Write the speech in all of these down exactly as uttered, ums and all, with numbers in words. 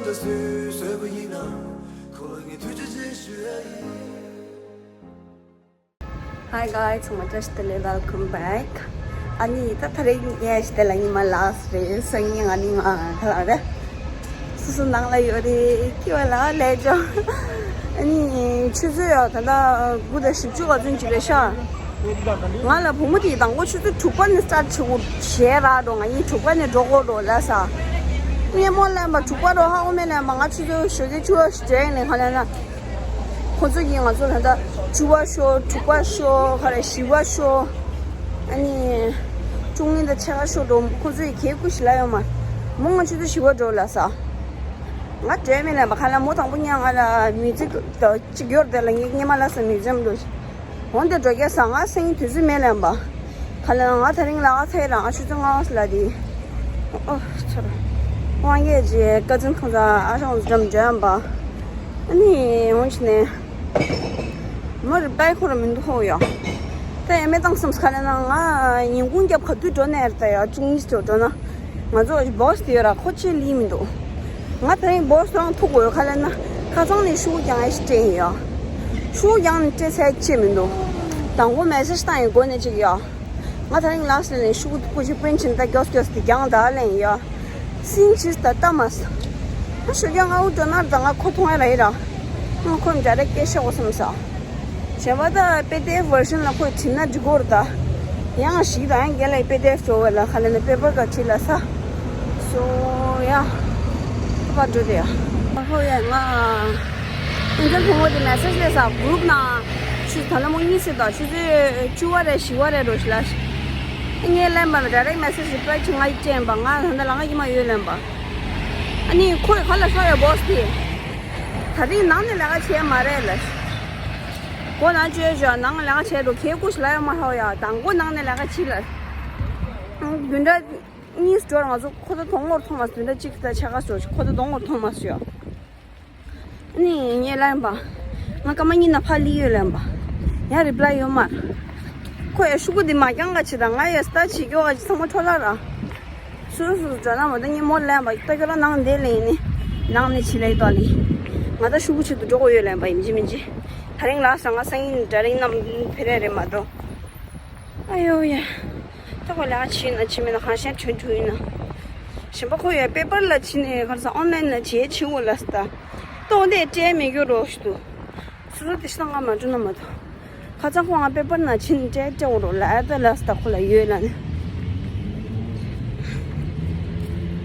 ད་སུས་བཟོས་པ་ཡིན་ནམ། ཁོ་ལ་ངས་ཐུགས་རྗེ་ཆེ་ཞུ་ཡ་ཡིན། Hi guys, ཚང་མ་བཀྲ་ཤིས་བདེ་ལེགས། Welcome back. ཨ་ནི་ད་ད་རེས་ངས་ཞི་བདེ་ལ་ཉི་མ་ལགས་རེད། སང་ཉིན་ང་ནི་ང་ག་ལ་རེད། སུ་སུ་ནང་ལ་ཡོད་རེད། ཁྱི་བ་ལ་ལས་ཅོ། ཨ་ནི་ཆུ་ཚོད་ཡོད་ད་ལྟ་དགུ་དང་བཞི་བཅུ་ག་ཚོད་ཅིག་རེད་ཤག་ང་ལ་བུ་མོ་དེས་དང་པོ་ཆུ་ཚོད་དྲུག་པ་ནས་སི་ཊར་བྱེད་དགོས་ཞེས་རག་འགྲོ། ང་གཉིས་དྲུག་པ་ནས་འགྲོ་དགོས་འགྲོ་ལ་ས། སྙེ་མོ་ལན་པ་དྲུག་པ་རོ་ཧ་འོ་མེ་ལན་པ། ང་ཆུ་ཚོད་ཞོགས་ཀའི་བཅུ་པ་ཞིག་འདྲེན་ནས་ག་ལ་ན། ཁོ་ཚོ་གིས་ང་ཚོ་ད་ལྟ་བཅུ་པ་ཤོ་དྲུག་པ་ཤོ་ག་རེ་བཞི་པ་ཤོ། ཨ་ནི་བཅུ་གཉིས་དང་ཕྱེད་ཀ་ཤོ་འགྲོ། ཁོ་ཚོ་ཡི་གེ་ཀུ་ཞིག་ལ་ཡོད་མ། མོ་ང་ཆུ་ཚོད་བཞི་པ་འགྲོ་ལ་ས། ང་འདྲེན་མེ་ལན་པ་ག་ལ་མོ་དང་པོ་ཉག་ང་ལ་མི་ཚིག་ད་གཅིག་ཡོར་དེ་ལ་ངས་སྙེ་མ་ལ་ས་མི་འཛེམ་འགྲོ། འོན་ཏེ་འགྲོ་རྒྱ་ས་ང་སེང་དུས་ཚོད་མེད་ལན་པ། ག་ལ་ང་ད་རིང་ལ་ཨ་ཚའི་རང་ཨ་ཆུ་ཚོད་ལྔ་པ་ལ་དེ། ཨོ་ཚོར། དབང་གིས་རྗེ་ཀ་ཛིན་ཁོང་ཚ་ཨ་ཞང་འཛུམ་འཇོན་པ། ཨ་ནི་འོན་ཆི་ནས། མོ་རི་པའི་ཁོ་ར་མི་འདུག་ཧོ་ཡ། ད་ཡ་མེ་བཏང་སམ་ག་ལ་ན་ང་ཉིན་གུང་རྒྱབ་ག་དུས་འགྲོ་ནས་ར་ད་ཡ་བཅུ་གཉིས་ཙམ་འགྲོ་ན། ང་ཚོ་བོ་སི་དེ་ཡོད་ར་ཁོ་ཅི་ལི་མི་འདུག་ང་ད་རིང་བོ་སི་རང་ཐུག་དགོས་ཡོད་ག་ལ་ན། ཁ་ཚང་ནས་ཤུགས་རྒྱང་ཨེ་ཤི་སྤྲད་ཡིན་ཡ། ཤུགས་རྒྱང་ནས་སྤྲད་ཚད་ཅི་མི་འདུག་དང་པོ་མེ་སེ་ཇི་བཏང་ཡིན་སྒོ་ནས་ཅིག་ཡ། ང་ད་རིང་ལགས་ལ་ནས་ཤུགས་ཐུག་ཅིག་པིན་ཕྱིན་ད་མགྱོགས་མགྱོགས་དེ་རྒྱང་ད་ལེན་ཡ། སིན་ཆིས་ད་ལྟ་མ་ས། ང་ཞོགས་ཀྱང་ང་འུ་འགྲོ་ན་ད་ང་ཁོ་མཐོང་ཡ་ར་ཡིན་ར། ང་ཁོ་འདྲ་རེ་སྐད་ཤོག་གོ་སམ་ས། གཞན་པ་ད་པི་ཌི་ཨེཕ་བར་ཤན་ལ་ཁོས་བྲིས་ན་འགྲིག་གོ་རེད་ད། ཡང་ཞིག་དང་ཡང་རྒན་ལ་པི་ཌི་ཨེཕ་འགྲོ་བས་ལ་ཁ་ལ་ནས་པེ་པར་ག་བྲིས་ལ་ས། སོ་ཡ། ཧོ་ཡ་ང་། ཨིན་ཇོན་ཕུང་བོ་དེ་མེ་སེ་ཇི་ལས་ས་གུ་རུབ་ནང་ཆུ་ད་ལ་མོ་གཉིས་སེ་དང་ཆུ་ཚོད་བཅུ་པ་རེད་བཞི་པ་རེད་འགྲོ་ཞིག་ལ། ངས་ལན་པ་ལ་ཌའི་རེག་མེ་སེ་ཇི་རི་པ་ལའི་བྱེད་ང་ཡི་ཅན་པ་ང་ད་ལྟ་ལ་ང་ཡི་མ་ཡོད་ལན་པ། ཨ་ནི་ཁོས་ག་ལ་ཤོག་ཡ་བོ་སི་དེ། ད་རིང་ནང་ནས་ལས་ཀ་བྱས་མ་རེད་ལ། སྒོ་ནང་བཅོས་བཞག་ནང་ལས་ཀ་བྱས་འགྲོ་ཁྱེད་སྐུ་ཞིག་ལ་ཡོད་མ་ཧོ་ཡ་དང་སྒོ་ནང་ནས་ལས་ཀ་བྱེད་ལ། རྒྱུན་འདྲ། གཉིས་སུ་འགྲོ་ང་ཚོ་ཁོ་ཚོ་དོང་ངོར་མཐོང་མ་སོང་། དེ་འདྲ་གཅིག་ད་ཆ་ག་སོ་ཁོ་ཚོ་དོང་ངོར་མཐོང་མ་སོང་། ཨ་ནི་ངས་ལན་པ། ང་སྐར་མ་གཉིས་ན་ཕ་ལི་ཡོད་ལན་པ། ཡང་རི་པ་ལའི་ཡོད་མ། ཁོ་ཡ་ཤུ་གུ་འདི་མ་རྐྱང་ག་ཆེ་ད་ང་ཡ་སྟ་ཆེ་སྐྱོ་ག་ཆེ་ཚང་མ་འཕྲོ་ལ་ར། སུ་སུ་འགྲོ་ན་མ་ད་ངས་མོ་ལན་པ་ད་ཁྱོད་རང་ནང་འདས་ལེན་ནི། ནང་ནས་ཆི་ལེ་ཏོ་ལི། ང་ད་ཤུ་གུ་ཆེ་དུ་འགྲོ་གོ་ཡོད་ལན་པ་ཡིན་གཅིག་མིན་གཅིག་ད་རིང་ལ་ས་ང་སང་ཉིན་དྲ་རིང་ནམ་ཕེ་རེ་རེ་མ་འགྲོ། ཨ་ཡོ་ཡ། ད་ཁོ་ལས་ཀ་བྱེད་ན་བྱེད་མེད་ན་གང་ཤར་དོན་དུ་ཡིན་ན། གཞན་པ་ཁོ་ཡ་པེ་པར་ལ་བྱིན་ནས་ག་རེ་ཟ་ཨོན་ལན་ལ་བྱེད་བྱེད་འོ་ལ་ས་ད། ཏོག་འདས་སྤྲད་མི་རྒྱུ་རོ་ཞུ་དུ། སུ་རོ་དེ་ཤི་ན་ང་མ་འགྲོ་ན་མ་ཐོ། ཁ་ཚང་ཁོ་ང་པེ་པར་ན་བྱིན་སྤྲད་སྤྲད་འོ་རོ་ལ་ཨ་ད་ལ་ས་ད་ཁོ་ལ་ཡོད་ལ་ནི།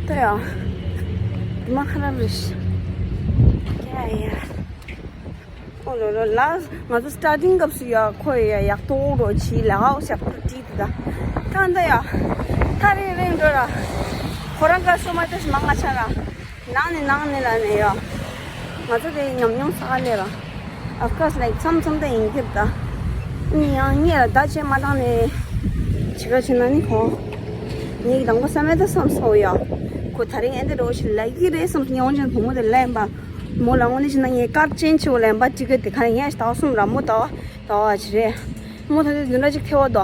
ད་ཡ། དེ་མ་ཁ་ར་རེ་ཤི། ཡ་ཡ། ཨོ་ལོ་ལོ་ལ། ང་ཚོ་སི་ཊར་ཊིང་སྐབས་སུ་ཡ་ཁོ་ཡ་ཡག་ཏོག་རོ་ཆི་ལ་ཨའོ་ཞབས་ཏུ་བྲིས་ཏེ་ད། ད་འདི་ཡ། ཐག་རིང་རིང་འགྲོ་ར། ཁོ་རང་ག་སོ་མ་ཏོ་ཞིག་མང་ང་ཆ་ར། ནང་ནས་ནང་ནས་ལ་ནས་ཡ། ང་ཚོ་དེ་ཉམས་མྱོང་ས་ག་ལས་ར། Of course, like, མཚམས་མཚམས་ད་ཡིན་གྱི་ད། ནི་ཡང་ངས་ལ་ད་ཆེ་མ་བཏང་ནས། ཅི་ག་ཆེ་ན་ནི་ཁོ། ངས་དང་པོ་བསམ་མེད་ད་བསམ་སོ་ཡ། ཁོ་ད་རིང་ཨེ་འདི་རོ་ཞིག་ལ་གི་རེད་བསམ་སོ་ངས་འོང་ཅན་བུ་མོ་དེ་ལན་པ། མོ་ལ་དངོས་གནས་བྱས་ན་ངས་དཀར་ཅན་ཆེ་བོ་ལན་པ་ཅི་ག་དེ་ག་ངས་ཟླ་བ་གསུམ་ར་མོ་ཟླ་བ་ཟླ་བ་ཅི་རེད། མོ་ད་དེ་བདུན་ཕྲག་གཅིག་ཐེ་བ་དོ།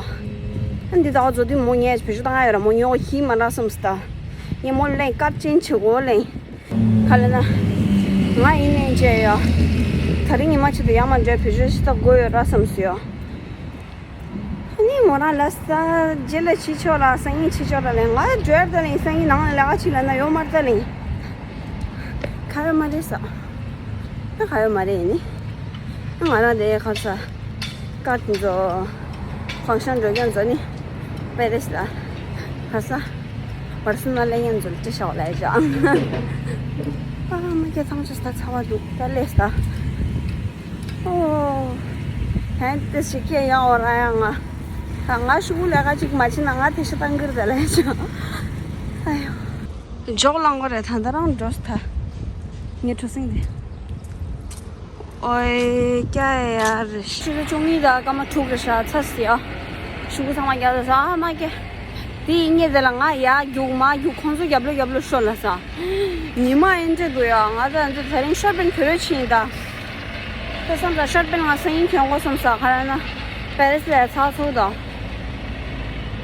ཨ་འདི་ཟླ་བ་རྫོགས་དུས་མོ་ངས་བེད་སྤྱོད་བཏང་ཡ་ཡོད་ར་མོ་ཉོ་གི་ཤི་མ་ར་བསམ་སོ་ད། ངས་མོ་ལན་དཀར་ཅན་ཆེ་གོ་ལན། ག་ལ་ན། ང་ཡིན་ནས་བྱས་ཡ། ད་རིང་ཉི་མ་ཆེད་དུ་ཡར་མར་འགྲོ་བེད་སྤྱོད་ཞིག་ད་དགོས་ཡོད་ར་བསམ་སོ་ཡ། ཨ་ནི་མོ་རང་ལ་ས་རྗེས་ལ་ཕྱི་ཕྱོགས་ལ་སང་ཉིན་ཕྱི་ཕྱོགས་ལ་ལེན་ང་འགྲོ་ཡར་ད་ལེན་སང་ཉིན་ནང་ལ་ལས་ཀ་ཕྱི་ལ་ན་ཡོད་མར་ད་ལེན། ག་ཡོད་མ་རེད་ས། ད་ག་ཡོད་མ་རེད་ནི། ང་རང་དེ་ག་ས། ཀ་ཏི་ཛོ། ཧྥང་ཤང་འགྲོ་མཁན་ཚོ་ནི། པེ་རེ་སི་ལ། ག་ས། བར་སི་ན་ལེན་མཁན་ཚོ་ལ་ཅི་ཤོག་ལས་ཀྱང་། ཨ་མ་སྐད་ཚང་ཆུ་ས་ཚ་བ་འདུག་ད་ལས་ས། ཨོ། ཧན་ཏེ་ཞིག་སྐད་ཡང་འོ་ར་ཡང་ང་། ད་ང་ཤུ་གུ་ལས་ཀ་ཅིག་མ་བྱེད་ན་ང་དེ་ཤི་ཏང་གིར་ད་ལས་ཅང་། ཨ་ཡོ། འཇོག་ལང་གོ་རེད་ད་ད་རང་འགྲོ་ས་ད། ངའི་གྲོ་སེང་དེ། ཨོའི་ཀྱ་ཡ་རེ་ཤི་ལ་ཅུང་ཡི་ད་ཀ་མ་ཐུག་རེ་ཤ་ཚ་སི་ཡ། ཤུ་གུ་ཚང་མ་རྒྱ་ད་ས་ཨ་མ་ཀྱ། དེ་ཡིན་ངེས་དེ་ལ་ང་ཡ་རྒྱུག་མ་རྒྱུག་ཁོང་ཚོ་རྒྱབ་ལོ་རྒྱབ་ལོ་ཤོར་ལ་ས། ཉི་མ་ཨེ་འདྲ་འདུག་ཡ་ང་ཚོ་ཨེ་འདྲ་དེ་རིང་ཤོར་པན་བོད་རོལ་ཕྱིན་ཡིན་ད། ད་བསམ་ད་ཤོར་པན་ང་སང་ཉིན་གྱོན་དགོས་བསམ་ས་ག་ར་ན། པེ་རེ་སི་ལ་ཚགས་ཚུད་དང་།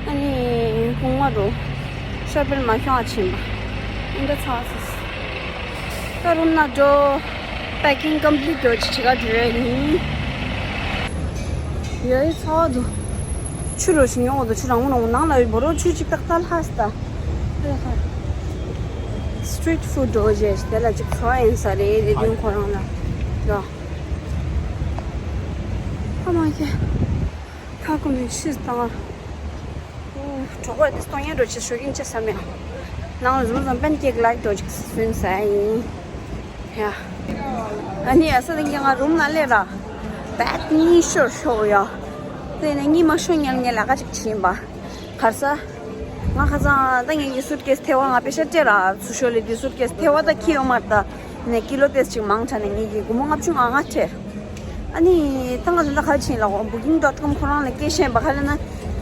ཨ་ནི་དགུང་མ་རུ་ཤོར་པན་མ་ཁྱོང་ཨ་ཕྱིན་པ། ཨེ་འདྲ་ཚགས་ཚུད། ད་རུམ་ནང་འགྲོ། པེ་ཀིང་ཀམ་པི་ལིཊ་འགྲོ་ཅིག་བྱེད་ག་འགྲོ་ཡ་ཡིན། ཡ་ཡི་ཚ་བ་འདུག་ཆུ་རོ་ཞིག་ཉོ་འོ་དོ། ཆུ་རང་མོ་རང་མོ་ནང་ལ་ཡོད། འབོ་རོ་ཆུ་ཅིག་ཏག་ཏག་ལྷག་སྟ། སི་ཊི་རིཊ་ཕུཌ་འགྲོ་རྗེས་དེ་ལ་ཅིག་ཚོ་ཡིན་ས་རེད། དེ་དུས་ཁོ་རང་ལ་ཡ། ཨ་མ་ཁྱེད། ཁ་ཀུ་ནི་ཤིས་དང་། གྲོགས་པོ་དེ་སྟོང་ཡ་འགྲོ་ཆེ་ཞོ་ཡིན་ཅེ་བསམ་ཡང་། ནང་ལ་ཟུམ་ཟུམ་པན་ཀེག་ལ་ཡིག་འགྲོ་ཅིག་སུན་ཟ་ཡིན། ཡ། ཨ་ནི་ཡ་ས་དེ་ང་རུམ་ན་ལས་ར། བད་གཉིད་ཤོར་ཤོར་ཡ། དེ་ནས་གཉིད་མ་ཤོར་ཉལ་ངས་ལ་ཀ་ཅིག་བྱིན་པ། གར་ས། ང་ཁ་སང་ད་ངེད་ཀྱི་སུཊ་ཀེས་ཐེ་བ་ང་པེ་ཤ་སྤྲད་ར་ཚུ་ཤོ་ལི་དེ་སུཊ་ཀེས་ཐེ་བ་ད་ཁྱི་ཡོད་མ་རེད་ད། ནས་ཀི་ལོ་ཏེས་ཅིག་མང་དྲགས་ནས་ངེད་ཀྱི་སྒོར་མོ་ལྔ་བཅུ་ང་ལྔ་སྤྲད། ཨ་ནི་ད་ང་ཚོ་ད་ག་ཕྱིན་ལ་འོ་བུ་ཀིང་ཌོཊ་ཀོམ་ཁོ་རང་ལ་སྐད་བཤད་པ་ག་རེ་ན།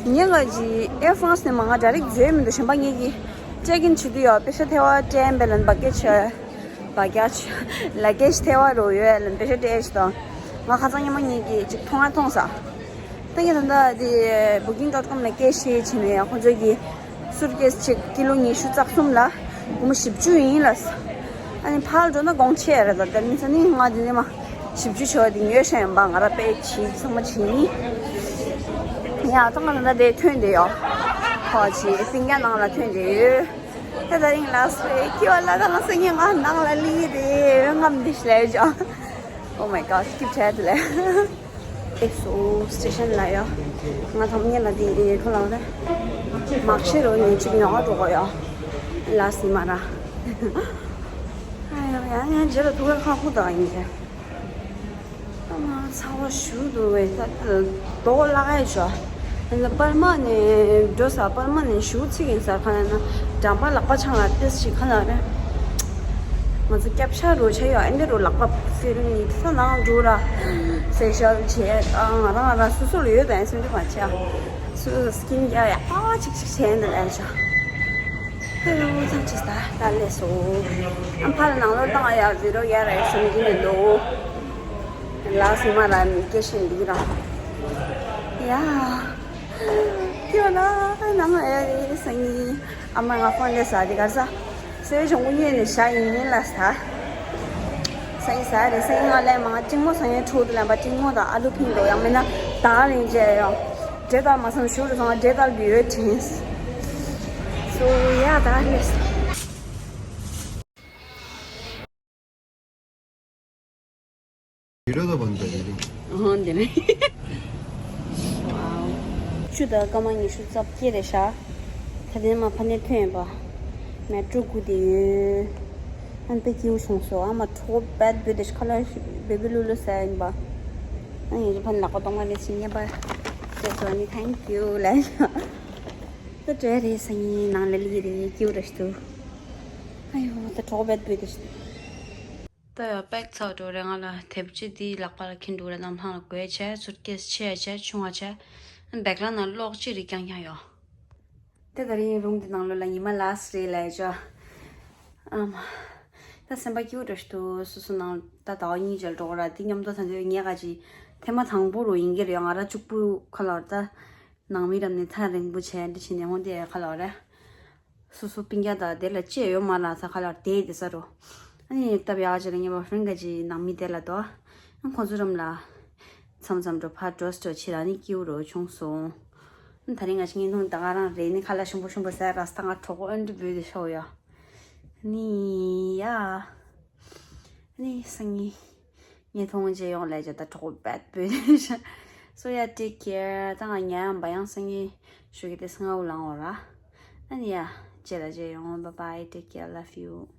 ངས་ང་ཅི་ཨེར་ཧྥ་རན་སི་ནས་མ་ང་ཌའི་རེག་བཟོས་མི་འདུག་གཞན་པ་ངེད་ཀྱི་ཅེག་ཨིན་བྱེད་དུས་ཡོད་པེ་ཤ་ཐེ་བ་སྤྲད་པའི་ལན་བ་སྐད་ཆ། བ་སྐད་ཆ། ལ་སྐད་ཆ་ཐེ་བ་རོ་ཡོད་ལན་པེ་ཤ་སྤྲད་ཞིག་དང་། ང་ཁ་སང་ཉི་མ་ངེད་ཀྱི་ཅིག་མཐོང་ང་མཐོང་ས། ད་ངས་ད་ལྟ་དེ་བུ་ཀིང་ཌོཊ་ཀོམ་ལ་སྐད་བཤད་བྱས་ནས་ཁོང་ཚོ་གི་སུཊ་ཀེས་ཅིག་ཀི་ལོ་ཉི་ཤུ་རྩ་གསུམ་ལ་སྒོར་མོ་བཞི་བཅུ་ཡིན་ལ། ཨ་ནི་ཕར་འགྲོ་ན་གོང་ཆེ་རེད་ད། དེ་མིན་ས་ནི་ང་དེ་ནས་མ་བཞི་བཅུ་ཆེ་བ་དེ་ཉོས་ཤ་ཡིན་པ། ང་ར་པེ་ཆི་ཚང་མ་བྱིན་ནི། ཡ་ད་ང་ད་ལྟ་དེ་ཐོན་དེ་ཡོད། ཁོ་ཆི་སིང་ག་ནང་ལ་ཐོན་དེ་ཡོད། ད་ད་རིང་ལ་སོ་ཡི་ཀི་བ་ལ་ད་ང་སང་ཉིན་ང་ནང་ལ་ལི་དེ་རྔམ་དེ་ཤི་ལ་ཡོད་ཅོ། Oh my god, skip བྱས་དེ་ལས། ཨེ་སོ་སི་ཊེ་ཤན་ལ་ཡོད། ང་ཐམ་ཉེ་ལ་དེ་ཨེ་ཁོ་ལ་རེད། མག་ཤེས་རོ་ཉིན་གཅིག་ཉོ་ག་འགྲོ་གོ་ཡོད། ལ་སི་མ་ར། ཨ་ཡ་ཡ་ཡ་རྗེས་ལ་ཐུག་ག་ཁག་པོ་དང་ཡིན་གྱི། ཨ་མ་ཚ་བ་ཞུ་འདུག་བས་ད་རྡོ་ལག་ཡ་ཞོ། ཨ་ནི་པར་མ་ནས་འགྲོ་ས་པར་མ་ནས་ཞུ་ཚིག་ཡིན་ས་ཁ་ན་ན་འགྲམ་པ་ལག་པ་ཆང་ལ་ཏེས་ཞིག་ཁ་ན་རེད། ང་ཚོ་སྐྱབས་ཆ་རུ་ཆ་ཡོད། ཨ་འདི་རུ་ལག་པ་ཕེ་རུ་ནི་ས་ནང་འགྲོ་ར་ཕེ་ཤལ་བྱས་ཨ་ང་རང་ང་རང་སོ་སོ་ལ་ཡོད་དང་སེམས་ཅི་མ་ཆ་སུ་སི་ཀིན་ཀེར་ཡ་ཨ་ཅིག་ཅིག་བྱས་འདི་ལ་ཡ་ཞོ། ཧེ་རོ་ཚང་ཅི་ས་ད་ལས་སོ། ཨ་ཕར་ནང་ལོ་བཏང་ཡ་ཟི་རོ་ཡ་ར་སུམ་ཀི་ནི་འདུག་ལ་སི་མ་ར་མི་སྐད་ཤེས་འདི་ར། ཡ། ཁྱོད་ལ་ནང་ཨེ་སང་ཉིན་ཨ་མ་ང་ཕོན་ལས་ས་འདི་གར་ས། སེ་བའི་གཞུང་གཉིས་ནས་ཤ་ཡིན་ཡིན་ལ་ས། སང་ཉིན་ས་རེད། སང་ཉིན་ང་ལས་མ་ཅིང་མོ་སང་ཉིན་ཕྲུག་ཏུ་ལན་པ་ཅིང་མོ་དང་ཨ་ལུ་ཕིང་འགྲོ་ཡང་མིན་ན་ད་རིང་རྗེས་ཡོང་། འདྲེ་ལྟར་མ་སང་ཞུ་རུ་སོང་འདྲེ་ལྟར་འབུལ་ཡོད་དྲིན། སོ་ཡ་ད་རེད། ཡུ་རོ་ད་བང་ད་ཡུ་རོ། ཨོ་འདི་རེད། ཝའོ། ཆུ་ད་སྐར་མ་ཉི་ཤུ་རྩ་བརྒྱད་རེད་ཤག་ད་དེ་མ་ཕ་ནས་ཐོན་པ། མེ་ཏྲོ་སྒུག་བསྡད་ཡོད། ཨན་པའི་སྐྱིད་པོ་བྱུང་སོང་། ཨ་མ་གྲོགས་པོ་བད་བུད་དེ་ཁ་ལག་བེ་བི་ལུ་ལུ་ཟ་ཡིན་པ། ཨ་ཡིན་ཕ་ནས་ལག་པ་གཏོང་བ་ནས་ཕྱིན་ཉེས་པ། ཟེར་སོང་ནི་thank you ལབ་ཤག་ད་བྲོས་རེད་སང་ཉིན་ནང་ལ་ལི་རེད་སྐྱིད་པོ་རེད་ཤག་ཨ་ཡོ་ད་གྲོགས་པོ་བད་བུད་དེ་ཤག་ད་ཡ་པེག་ཚར་འགྲོ་རེད། ང་ལ་དེབ་ཅིག་འདི་ལག་པ་ལ་འཁྱེར་འགྲོ་རེད། གནམ་ཐང་ལ་འགོས་བྱས་སུཊ་ཀེས་ཆེ་ཡ་བྱས་ཆུང་བ་བྱས། བེག་ལ་ན་གློག་ཅིག་རིག་རྐྱང་རྐྱང་ཡོད། དེ་ད་རིང་རུམ་འདི་ནང་ལོགས་ལ་ཉི་མ་ལ་སི་རེད་ལ་ཡ་ཅོ། ཨམ། ད་སེམས་པ་སྐྱིད་པོ་འདྲ་ཞིག་འདུག་སོ་སོ་ནང་ད་ཟླ་བ་གཉིས་ཅིག་འགྲོ་གི་ར། དེ་མཉམ་དུ་ད་འདོད་ངས་ག་ཅིག་ཐེངས་མ་དང་པོ་རུ་ཡིན་གྱི་རེད། ང་ར་གཅིག་པུ་ཁ་ལོར་ད། ནང་མི་རབས་ནས་ཐག་རིང་པོ་བྱས་འདི་བྱས་ནས་འོང་དེ་ཁ་ལོར་ར། སོ་སོ་སྤུན་ཀྱག་དང་དེ་ལ་བཅས་ཡོད་མ་ལ་ས་ཁ་ལ་དེ་དེ་ས་རུ། ཨ་ནི་སྟབས་ཡག་ཅིག་ལ་ངའི་བ་ཧྥེ་རན་ག་ཅིག་ནང་མི་དེ་ལ་དོ། ཨ་ཁོང་ཚོ་རམ་ལ། མཚམས་མཚམས་འགྲོ་ཕར་འགྲོ་སྤྲོ་ཆེ་ར་ནི་སྐྱིད་པོ་རུ་བྱུང་སོང་། ཨ་ད་རིང་ང་ཅིག་ངའི་ཐུང་ད་ག་རང་རེད་ནི་ཁ་ལ་ཞིམ་པོ་ཞིམ་པོ་ཟས་ར་ས་ད་ང་གྲོགས་པོ་ཨན་འདྲི་བུད་དེ་ཤོག་ཡ། ནི་ཡ། ནི་སང་ཉིན། ངས་མཐོང་རྗེས་ཡོང་ལས་བྱ་ད་གྲོགས་པོ་བད་བུད། So yeah, take care. ད་ང་ཉལ་ཡང་བ་ཡང་སང་ཉིན་ཞུ་གི་དེ་སང་ཨུ་ལང་འོ་ར། ཨ་ནི་ཡ། རྗེས་ལ་མཇལ་ཡོང་། Bye bye, take care, love you.